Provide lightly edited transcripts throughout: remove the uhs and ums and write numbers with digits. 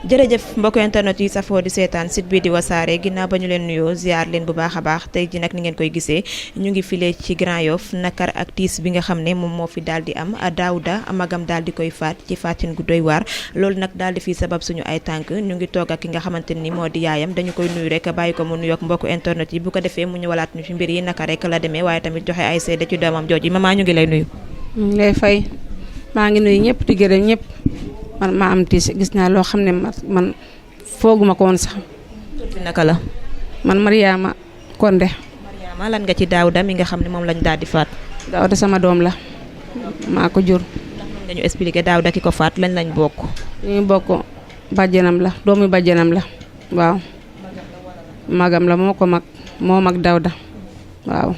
jërëjëf mbokk internet yi safoo di seetaan site bi di wasaare ginnaaw ba ñu leen nuyoo ziar leen bu baax a baax tey ji nag ni ngeen koy gisee ñu ngi file ci Grand Yoff nakar ak tiis bi nga xam ne moom moo fi daal di am Daouda magam daal di koy faat ci faatin gu doy waar loolu nag daal di fii sabab suñu ay tànk ñu ngi toog ak ki nga xamante ni moo di yaayam dañu koy nuyu rek bàyyi ko mu nuyoog mbokk internet yi bu ko defee mu ñëwalaat ñu ci mbir yi naka rek la demee waaye tamit joxe ay seede ci doomam jooju maman ñu ngi lay nuyu. ñu ngi lay fay maa ngi nuyu ñëpp di gërëm ñëpp man maa am tiis gis naa loo xam ne man fooguma ko woon sax. tur naka la. man Mariama Konde. Mariama lan nga ci Daouda mi nga xam ne moom lañ daal di faat. Daouda sama doom la maa ko jur. nga ñu expliqué Daouda ki ko faat lañ lañ bokk. ñu bokk bàjjenam la doomu bàjjenam la waaw magam la moo mag Daouda waaw.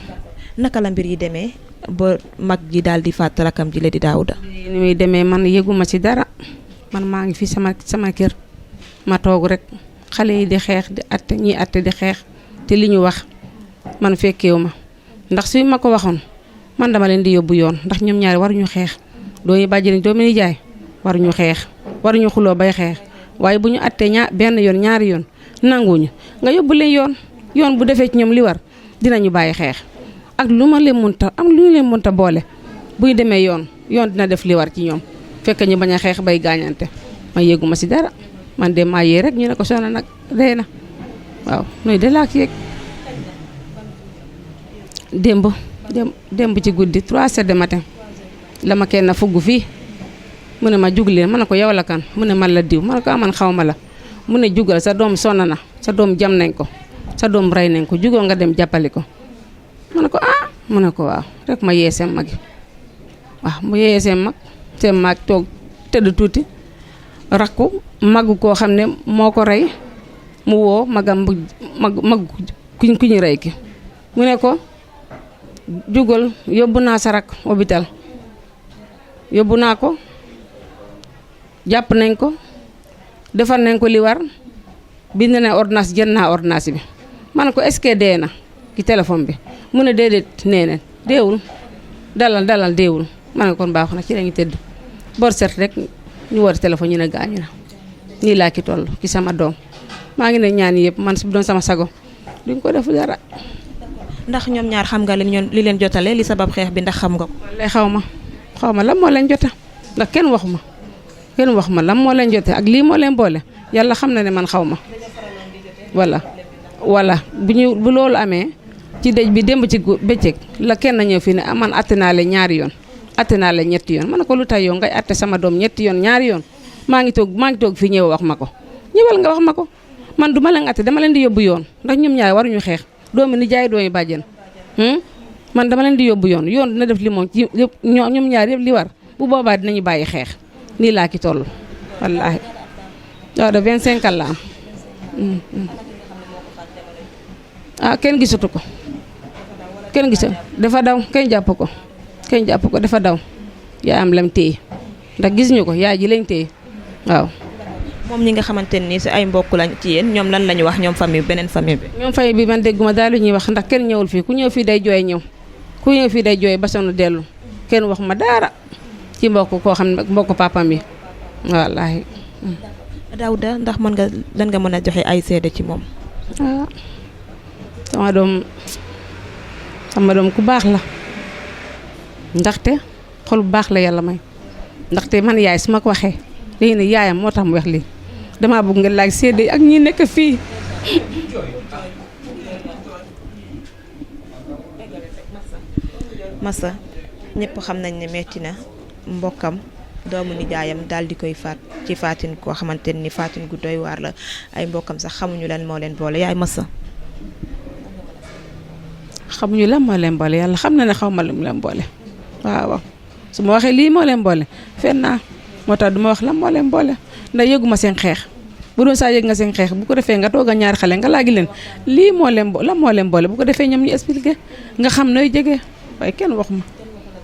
naka la mbir yi demee ba mag ji daal di faat rakam ji la di Daouda. ni muy demee man yëguma ci dara man maa ngi fi sama kër ma toog rek xale yi di xeex di atte ñii atte di xeex te li ñu wax man fekkeewu ma ndax suy ma ko waxoon man dama leen di yóbbu yoon ndax ñoom ñaari waruñu xeex doomi bàjjeni doomi nijaay waruñu xeex waruñu xuloo bay xeex waaye bu ñu attee benn yoon ñaari yoon nanguñu nga yóbbu leen yoon bu defee ci ñoom li war dinañu bàyyi xeex ak lu ñu leen mënta boole buy demee yoon dina def li war ci ñoom fekk ñu bañ a xeex bay gaañante ma yéeguma si dara man de maa yee rek ñu ne ko soxna nag rey na waaw nuy de laak yeeg démb ci guddi 3 heures du matin la ma kenn fugg fii mu ne ma jug leen ma ne ko yow la kan mu ne man la diw ma ne ko aman xaw ma la mu ne jugal sa doom sonn na sa doom jam nañ ko sa doom rey nañ ko jugoo nga dem jàppali ko ma ne ko mu ne ko waaw rek ma yee seen mag waaw mu yee seen mag toog tëdd tuuti rakku mag koo xam ne moo ko rey mu woo magam mag ku ñu rey ki mu ne ko jugal yóbbu naa sa rak hôpital yóbbu naa ko jàpp nañ ko defar nañ ko li war bind na ordonnance jël naa ordonnance bi ma ne ko est-ce que dee na ci téléphone bi mu ne déedéet nee na deewul dalal deewul ma ne kon baaxu na ci lañu tëdd bor set rek ñu woote téléphone ñu ne gaañu na nii laa ki toll ci sama doom maa ngi ne ñaan yëpp man su doon sama sago duñ ko def dara. ndax ñoom ñaar xam nga li leen jotale li sabab xeex bi ndax xam nga ko. wallay xaw ma lan moo leen jota ndax kenn wax ma lan moo leen jote ak lii moo leen boole yàlla xam na ne man xaw ma wala bu loolu amee ci dëj bi démb ci bëccëg la kenn ñëw fii ne man atte naa leen ñaari yoon atte naa leen ñetti yoon ma ne ko lu tay yow ngay atte sama doom ñetti yoon ñaari yoon maa ngi toog fii ñëw wax ma ko ñëwal nga wax ma ko man du ma leen atte dama leen di yóbbu yoon ndax ñoom ñaar waruñu xeex doomi ni jaay doomi bàjjen man dama leen di yóbbu yoon dina def li moom ci ñoom ñaar yëpp li war bu boobaa dinañu bàyyi xeex nii laa ki toll wallaahi waaw de 25 ans la am kenn gisatu ko dafa daw kenn jàpp ko dafa daw yaa am lam téye ndax gis ñu ko yaay ji lañ téye waaw. moom ñi nga xamante ni si ay mbokk lañ ci yéen ñoom lan lañu wax ñoom famille beneen famille bi. ñoom famille bi man dégguma daal lu ñuy wax ndax kenn ñëwul fii ku ñëw fii day jooy ba sonn dellu kenn wax ma dara ci mbokk koo xam ne mbokk papam yi wallaahi. Daouda ndax lan nga mën a joxe ay seede ci moom. sama doom ku baax la ndaxte xol bu baax la yàlla may ndaxte man yaay su ma ko waxee léegi ne yaayam moo tax mu wax lii damaa bëgg nga laaj seede ak ñi nekk fii. Massa ñëpp xam nañ ne metti na mbokkam doomu nijaayam daal di koy faat ci faatin koo xamante ni faatin gu doy waar la ay mbokkam sax xamuñu lan moo leen boole yaay Massa. xamuñu lan moo leen boole yàlla xam na ne xaw ma lu mu leen boole waaw su ma waxee lii moo leen boole fen naa moo tax du ma wax lan moo leen boole ndax yëguma seen xeex bu doon saa yëg nga seen xeex bu ko defee nga toog a ñaari xale nga laagi leen lii moo leen lan moo leen boole bu ko defee ñoom ñu expliqué nga xam nooy jege waaye kenn wax ma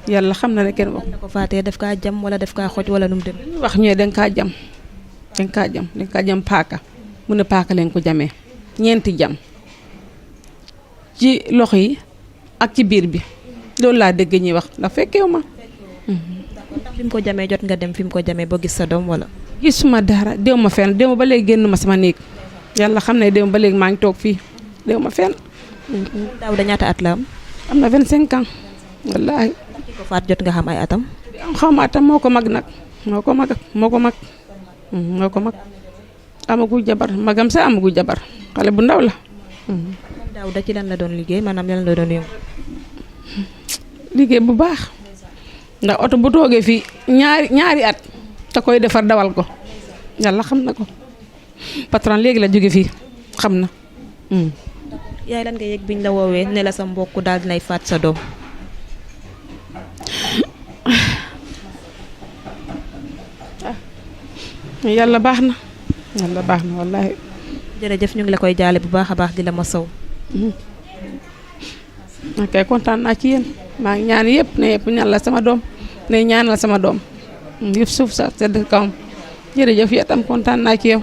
yàlla xam na ne kenn wax ma. ko faatee daf kaa jam wala daf kaa xoj wala nu mu dem. wax ñooy dañ kaa jam paaka mu ne paaka leen ko jamee ñeenti jam ci loxo yi ak ci biir bi loolu laa dégg ñuy wax ndax fekkeewu ma. ndax fi mu ko jamee jot nga dem fi mu ko jamee ba gis sa doom wala. gisuma dara déw ma fenn déw ma ba léegi génn ma sama néeg yàlla xam ne déw ma ba léegi maa ngi toog fii déw ma fenn. Daouda ñaata at la am. am na 25 ans wallaahi. ki ko faat jot nga xam ay atam. xaw ma atam moo ko mag nag moo ko mag amagu jabar magam sax amagu jabar xale bu ndaw la. Daouda ci lan la doon liggéey maanaam lan la doon yëngu. liggéey bu baax ndax oto bu toogee fii ñaari at te koy defar dawal ko yàlla xam na ko patron léegi la jóge fii xam na. yaay lan nga yëg biñ la woowee ne la sa mbokk daal dinay faat sa doom. yàlla baax na wallaahi. jërëjëf ñu ngi la koy jaale bu baax a baax di la masaw. ok kontaan naa ci yéen maa ngi ñaan yëpp ne yëpp ñaan la sama doom ne ñaanal sama doom yëpp suuf sax sedd kawam jërëjëf yow tam kontaan naa ci yow.